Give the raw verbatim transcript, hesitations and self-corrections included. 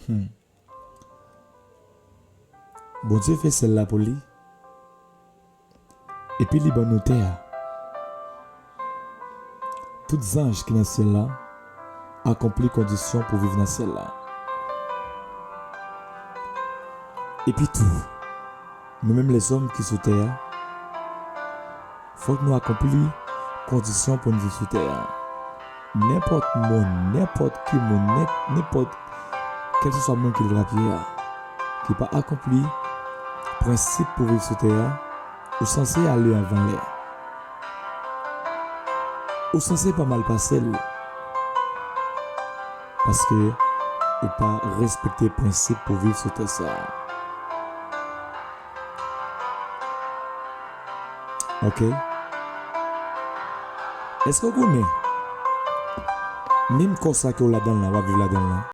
Hmm. Bondye fè syèl la pou li. Epi li ban nou tè a. Tout zanj ki nan syèl la akonpli kondisyon pou viv nan syèl la. Epi tou, nou menm lèzòm ki sou tè a, fòk nou akonpli kondisyon pou n viv sou tè a. Nenpòt moun, nenpòt ki moun, nen-, nenpòt, kèlkeswa moun ki l trapye a, ki pa akonpli prensip pou viv sou tè a, ou sanse ale anvan lè. Ou sanse pa mal pase l. Paske ou pa respekte prensip pou viv sou tè sa a. Ok? Èske w konnen, menm kò sa ke w ladan l la, w ap viv ladan l la,